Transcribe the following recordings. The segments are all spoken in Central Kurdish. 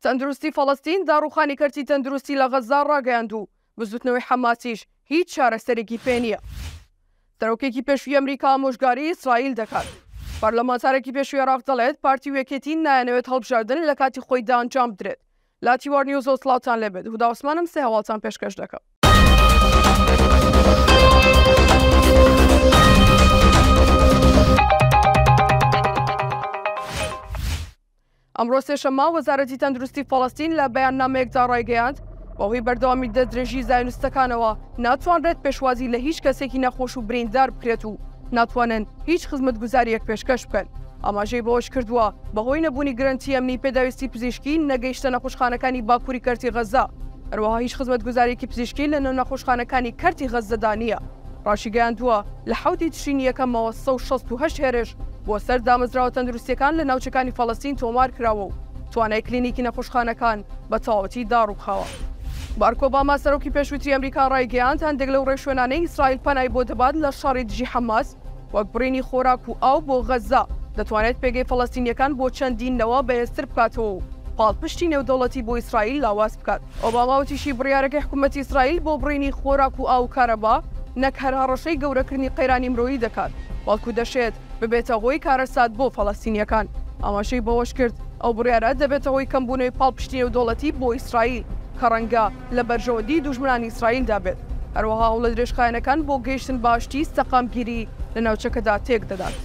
تەندروستی فەڵەستین داڕووخانی کەرتی تەندروستی لە غەززە ڕاگەیاند و بزووتنەوەی حەماسیش هیچ چارەسەرێکی پێ نییە. سەرۆکێکی پێشووی ئەمریکا ئامۆژگاری ئیسرائیل دەکات. پەرلەمانتارێکی پێشووی عێراق دەڵێت، پارتی و یەکێتی نایانەوێت هەڵبژاردن لە کاتی خۆیدا ئەنجام بدرێت. لە تیوار نیوزەوە سڵاوتان لێبێت، هودا عوسمانم سێ هەواڵتان پێشکەش دەکەم. ئەمڕۆ سێشەممە وەزارەتی تەندروستی فەڵەستین لە بەیاننامەیەکدا ڕایگەیاند، بەهۆی بەردەوامی دەستدرێژی زایۆنیستەکانەوە ناتوانرێت پێشوازی لە هیچ کەسێکی نەخۆش و بریندار بکرێت و ناتوانن هیچ خزمەتگوزارییەک پێشکەش بکەن. ئاماژەی بەوەشکردووە، بەهۆی نەبوونی گرەنتی ئەمنی پێداویستی پزیشکی نەگەیشتە نەخۆشخانەکانی باکووری کەرتی غەززە، هەروەها هیچ خزمەتگوزارییەکی پزیشکی لە نێو نەخۆشخانەکانی کەرتی غەززەدا نییە. ڕاشیگەیاندووە، لە حەوتی تشرینی یەکەمەوە 168 هێرش بۆ سەر دامەزراوە تەندروستییەکان لە ناوچەکانی فەڵەستین تۆمارکراوە و توانای کلینیکی نەخۆشخانەکان بە تەواوەتی داڕووخاوە. بارک ئۆباما سەرۆکی پێشووتری ئەمریکا ڕایگەیاند، هەندێک لەو ڕێوشوێنانەی ئیسرائیل پەنای بۆ دەبات لە شەڕی دژی حەماس، وەک بڕینی خۆراک و ئاو بۆ غەززە، دەتوانێت پێگەی فەڵەستینییەکان بۆ چەندین نەوە بەهێزتر بکاتەوە و پاڵپشتی نێودەوڵەتی بۆ ئیسرائیل لاواز بکات. ئۆباما وتیشی، بڕیارەکەی حکومەتی ئیسرائیل بۆ بڕینی خۆراک و ئاو و کارەبا، نەک هەر هەڕەشەی گەورەکردنی قەیرانی مرۆیی دەکات، بەڵکو دەشێت ببێتە هۆی کارەسات بۆ فەڵەستینییەکان. ئاماژەی بەوەشکرد، ئەو بڕیارە دەبێتە هۆی کەمبوونەوەی پاڵپشتی نێودەوڵەتی بۆ ئیسرائیل، کە ڕەنگە لە بەرژەوەندیی دوژمنانی ئیسرائیلدا بێت، هەروەها هەوڵە درێژخایەنەکان بۆ گەیشتن بە ئاشتی سەقامگیری لە ناوچەکەدا تێکدەدات.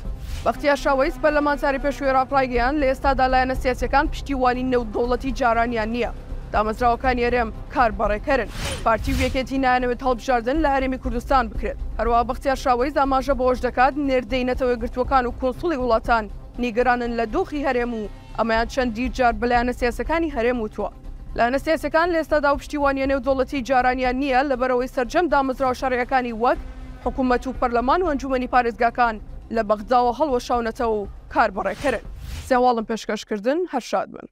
بەختیار شاوەیس، پەرلەمانتاری پێشووی عێراق ڕایگەیاند، لە ئێستادا لایەنە سیاسییەکان پشتیوانی نێودەوڵەتی جارانیان نییە، دامەزراوەکانی هەرێم کاربەڕێکەرن، پارتی و یەکێتی نایانەوێت هەڵبژاردن لە هەرێمی کوردستان بکرێت. هەروەها بەختیار شاوەیس ئاماژە بەوەش دەکات، نێردەی نەتەوەیەکگرتووەکان و کونسوڵی وڵاتان نیگەرانن لە دۆخی هەرێم و ئەمەیان چەندین جار بە لایەنە سیاسیەکانی هەرێم وتووە. لایەنە سیاسیەکان لە ئێستادا ئەو پشتیوانیە نێودەوڵەتیەی جارانیان نییە لەبەرئەوەی سەرجەم دامەزراوە شەرعیەکانی وەک حکومەت و پەرلەمان و ئەنجومەنی پارێزگاکان لە بەغداوە هەڵوەشاونەتەوە و کاربەڕێکەرن. سێ هەواڵم پێشکەش کردن هەر شاد بن.